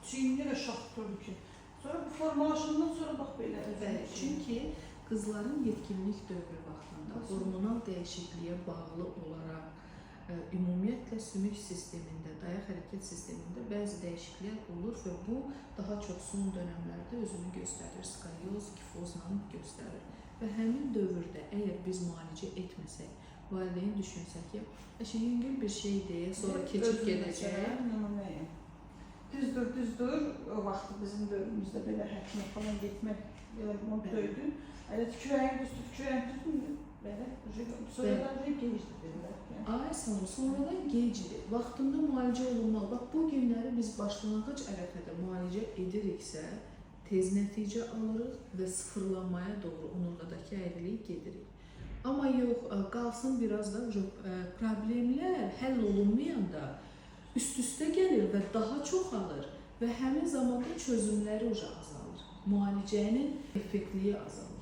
Çiyinini də şax tuturdu ki. Sonra bu formalaşandan sonra bax belə. Bəli, çünki qızların yetkinlik dövrü vaxtında hormonal dəyişikliyə bağlı olaraq ümumiyyətlə sümük sistemində, dayaq hərəkət sistemində bəzi dəyişikliklər olur və bu daha çox son dönəmlərdə özünü göstərir, skolyoz, kifozla göstərir. Və həmin dövrdə əgər biz müalicə etməsək, valideyn düşünsə ki, əşi yüngül bir şeydir, sonra keçib Özüm gedəcək. məsələn, nümunəyəm. Düzdür, düzdür. O vaxt bizim dövrümüzdə belə həkimə falan getmək belə mod idi. Elə tükürəyin düzdür, tükürəyin düzdür. Belə sonradan gecdi dedilər. Yəni. Ay sağ ol, sonradan gecdir. Vaxtında müalicə olunmalı. Bax bu günləri biz başlanğıc ərəfədə müalicə ediriksə, tez nəticə alırıq və sıfırlanmaya doğru onurğadakı əyriliyi gedirik. Amma yox, qalsın biraz da problemlər həll olunmayanda üst-üstə gəlir və daha çoxalır və həmin zamanda çözümləri uca azalır. Müalicənin effektliyi azalır.